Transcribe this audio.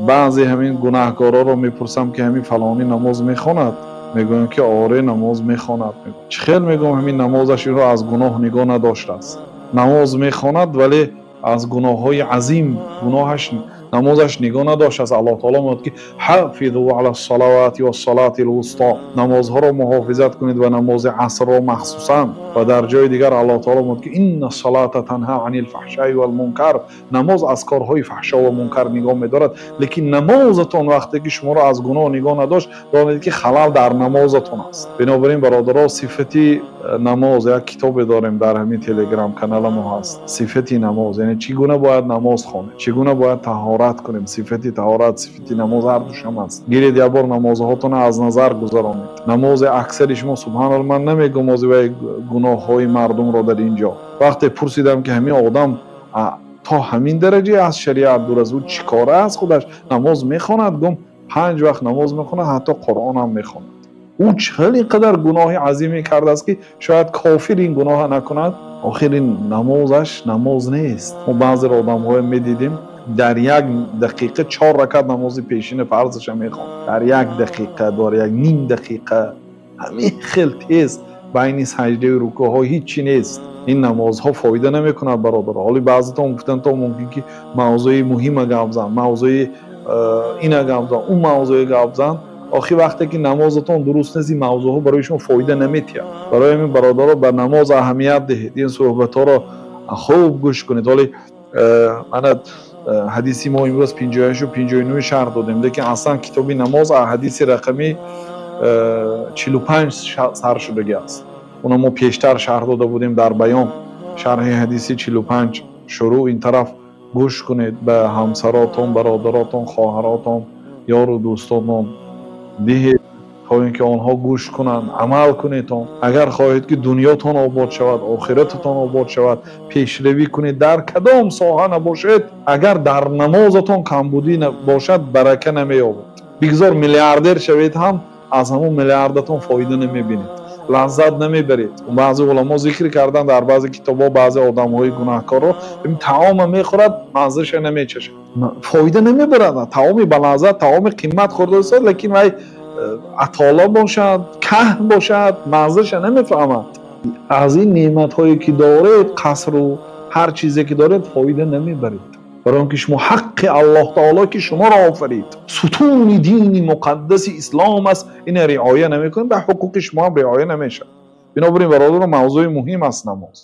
Баъзе ҳамин гунаҳкороро мепурсам, ки ҳамин фалонӣ намоз мехонад? Мегӯям, ки оре, намоз мехонад. Чӣ хел? Мегӯям, ҳамин намозаш инро аз гуноҳ нигоҳ надоштааст. Намоз мехонад, вале аз гуноҳҳои азим гуноҳаш намозаш нигоҳ надоштааст. Аллоҳ таоло мегӯяд, ки ҳафизу алас-салавати вас-салатил вусто, намозҳоро муҳофизат кунед ва намози асрро махсусан. Ва дар ҷои дигар Аллоҳ таоло мегӯяд, ки инна-ссалата танҳа анил фаҳшаи вал мункар, намоз аз корҳои фаҳшо ва мункар нигоҳ медорад. Лекин намозатон вақте ки шуморо аз гуноҳ нигоҳ надошт, донед, ки халал дар намозатон аст. Бинобар ин, бародаро, сифати намоз, як китобе дорем, дар ҳамин телеграм каналамо ҳаст, сифати намоз, яъне чӣ гуна бояд намоз хонем, чӣ гуна бояд таҳорат кунем, сифати таҳорат, сифати намоз, ҳардушам ҳаст. Гиред, як бор намозҳотонро аз назар гузаронед. Намози аксари шумо, субҳаналлоҳ, ман намегӯм ози вай гуноҳҳои мардумро дар ин ҷо. Вақте пурсидам, ки ҳамин одам то ҳамин дараҷа аз шариат дур аст, ӯ чӣ кора аст, худаш намоз мехонад? Гум, 5 вақт намоз мехонад, ҳатто Қуръонам мехонад. Ӯ чӣ ин қадар гуноҳи азиме кардааст, ки шояд кофир ин гуноҳа накунад? Охир ин намозаш намоз нест. Мо баъзе одамҳое медидем, дар як дақиқа 4 ракат намози пешини фарзаша мехонд. Дар як дақиқа, дар як ним дақиқа, ҳамин хел тез, байни саҷдаю рукӯъҳо ҳичи нест. Ин намозҳо фоида намекунад, бародар. Ҳоли баъзетон гуфтанд, то мумкин ки мавзӯи муҳима гап зан, мавзӯи ина гап зан, ӯ мавзӯи гап зан. Охир вақте ки намозатон дуруст нест, ин мавзӯъҳо барои шумо фоида наметиҳад. Барои ҳамин, бародаро, ба намоз аҳамият диҳед, ин суҳбатҳоро хуб гӯш кунед. Ҳоли мана ҳадиси мо имрӯз 58-у 59 шарҳ додем, лекин аслан китоби намоз ҳадиси рақами 45 сар шудагӣ аст. Уна мо пештар шарҳ дода будем дар баён, шарҳи ҳадиси 45 шурӯъ. Ин тараф гӯш кунед, ба ҳамсаротон, бародаротон, хоҳаротон, ёру дӯстотон диҳед, то ин ки онҳо гӯш кунанд, амал кунедон. Агар хоҳед, ки дунётон обод шавад, охирататон обод шавад, пешравӣ кунед, дар кадом соҳа набошед, агар дар намозатон камбудӣ бошад, барака намеёбед. Бигзор миллиардер шавед ҳам, аз ҳамон миллиардатон фоида намебинед, лаззат намебаред. Баъзе уламо зикр карданд дар баъзе китобҳо баъзе одамҳои гунаҳкорро: таома мехӯрад, маззаша намечашад, фоида намебарад. Таоми балаззат, таоми қимат хӯрда, лекин вай атола бошад, каҳ бошад, маззаша намефаҳмад. Аз ин неъматҳое ки доред, қасру ҳар чизе ки доред, фоида намебаред, барои он ки шумо ҳаққи Аллоҳ таоло, ки шуморо офарид, сутуни дини муқаддаси ислом аст, ина риоя намекунед, ба ҳуқуқи шумо ҳам риоя намешавад. Бинобар ин, бародаро, мавзӯи муҳим аст намоз.